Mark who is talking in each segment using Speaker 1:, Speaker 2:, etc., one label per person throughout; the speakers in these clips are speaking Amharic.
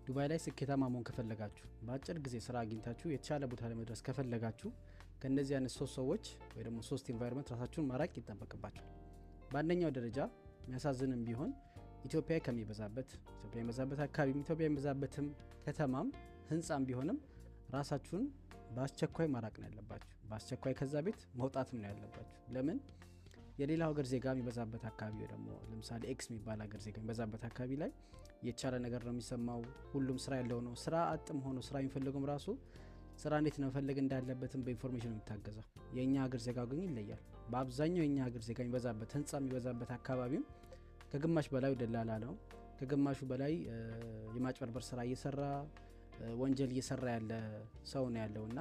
Speaker 1: ዱባይ ላይ ስኬታማ መሆን ከፈለጋችሁ፣ በአጭር ጊዜ ስራ አግኝታችሁ የተሻለ ቦታ ለመድረስ ከፈለጋችሁ፣ ከእነዚህ አይነት ሶስት ሰዎች ወይ ደግሞ ሶስት environment ራሳችሁን ማራቅ ይጠበቅባችኋል። በአንደኛው ደረጃ የሚያሳዝንም ቢሆን ኢትዮጵያ ከሚበዛበት፣ ኢትዮጵያ የሚበዛበት አካባቢ፣ ኢትዮጵያ የሚበዛበትም ከተማም ህንፃም ቢሆንም ራሳችሁን በአስቸኳይ ማራቅ ነው ያለባችሁ። በአስቸኳይ ከዛ ቤት መውጣትም ነው ያለባችሁ። ለምን? የሌላው ሀገር ዜጋ የሚበዛበት አካባቢ ወይ ደግሞ ለምሳሌ X የሚባል ሀገር ዜጋ የሚበዛበት አካባቢ ላይ የተሻለ ነገር ነው የሚሰማው። ሁሉም ስራ ያለው ነው። ስራ አጥም ሆኖ ስራ የሚፈልገውም ራሱ ስራ እንዴት ነው መፈለግ እንዳለበትም በ information ነው የሚታገዘው። የእኛ ሀገር ዜጋ ግን ይለያል። በአብዛኛው የእኛ ሀገር ዜጋ የሚበዛበት ህንፃ የሚበዛበት አካባቢም ከግማሽ በላይ ደላላ ነው። ከግማሹ በላይ የማጭበርበር ስራ እየሰራ፣ ወንጀል እየሰራ ያለ ሰው ነው ያለው። እና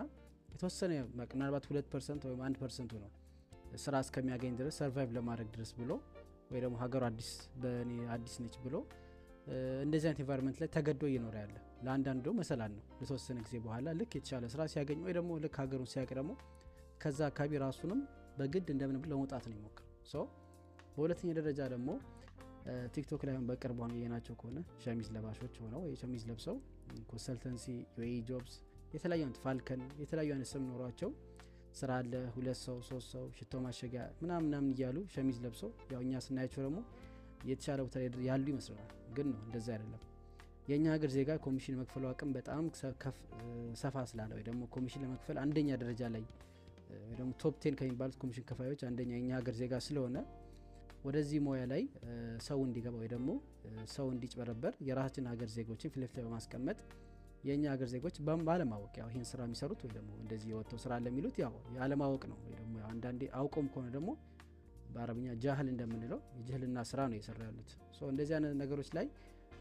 Speaker 1: የተወሰነ ምናልባት 2% ወይም 1%ቱ ነው ስራ እስከሚያገኝ ድረስ survive ለማድረግ ድረስ ብሎ ወይ ደግሞ ሀገሩ አዲስ በእኔ አዲስ ነች ብሎ እንደዚህ አይነት environment ላይ ተገዶ እየኖረ ያለ። ለአንዳንዱ መሰላል ነው። ለተወሰነ ጊዜ በኋላ ልክ የተሻለ ስራ ሲያገኝ ወይ ደግሞ ልክ ሀገሩን ሲያውቅ ደግሞ ከዛ አካባቢ ራሱንም በግድ እንደምን ብሎ ለመውጣት ነው ይሞክር። በሁለተኛ ደረጃ ደግሞ ቲክቶክ ላይ በቅርቡ አሁን ያየናቸው ከሆነ ሸሚዝ ለባሾች ሆነው ወይ ሸሚዝ ለብሰው consultancy፣ UAE Jobs፣ የተለያዩ አይነት ፋልከን፣ የተለያዩ አይነት ስም ኖሯቸው ስራ አለ፣ ሁለት ሰው፣ ሶስት ሰው፣ ሽቶ ማሸጊያ ምናምን ምናምን እያሉ ሸሚዝ ለብሰው ያው እኛ ስናያቸው ደግሞ የተሻለ ቦታ ላይ ያሉ ይመስለናል። ግን ነው እንደዛ አይደለም። የእኛ ሀገር ዜጋ ኮሚሽን የመክፈሉ አቅም በጣም ሰፋ ስላለ ወይ ደግሞ ኮሚሽን ለመክፈል አንደኛ ደረጃ ላይ ወይ ደግሞ top 10 ከሚባሉት ኮሚሽን ከፋዮች አንደኛ የእኛ ሀገር ዜጋ ስለሆነ ወደዚህ ሙያ ላይ ሰው እንዲገባ ወይ ደግሞ ሰው እንዲጭበረበር የራሳችን ሀገር ዜጎችን ፊት ለፊት ላይ በማስቀመጥ የእኛ ሀገር ዜጎች ባለማወቅ ያው ይህን ስራ የሚሰሩት ወይ ደግሞ እንደዚህ የወጥተው ስራ አለ የሚሉት ያው ያለማወቅ ነው። ወይ ደግሞ አንዳንዴ አውቀውም ከሆነ ደግሞ በአረብኛ ጃህል እንደምንለው የጅህልና ስራ ነው እየሰሩ ያሉት። እንደዚህ አይነት ነገሮች ላይ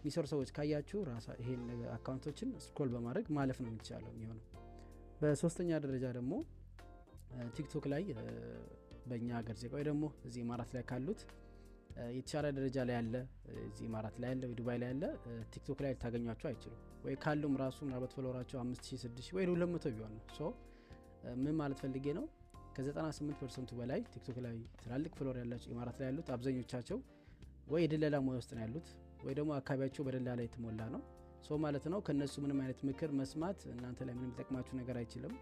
Speaker 1: የሚሰሩ ሰዎች ካያችሁ ይሄን account ኦችን scroll በማድረግ ማለፍ ነው የሚቻለው የሚሆነው። በሶስተኛ ደረጃ ደግሞ ቲክቶክ ላይ በእኛ ሀገር ዜጋ ወይ ደግሞ እዚህ ኢማራት ላይ ካሉት የተሻለ ደረጃ ላይ ያለ፣ እዚህ ኢማራት ላይ ያለ ወይ ዱባይ ላይ ያለ ቲክቶክ ላይ ልታገኟቸው አይችሉም። ወይ ካሉም ራሱ ምናልባት follower ኣቸው 5000፣ 6000 ወይ 200 ቢሆን ነው። So ምን ማለት ፈልጌ ነው? ከ98%ቱ በላይ ቲክቶክ ላይ ትላልቅ follower ያላቸው ኢማራት ላይ ያሉት አብዛኞቻቸው ወይ የድለላ ሙያ ውስጥ ነው ያሉት ወይ ደግሞ አካባቢያቸው በደላላ የተሞላ ነው። So ማለት ነው ከእነሱ ምንም አይነት ምክር መስማት እናንተ ላይ ምንም ሊጠቅማችሁ ነገር አይችልም።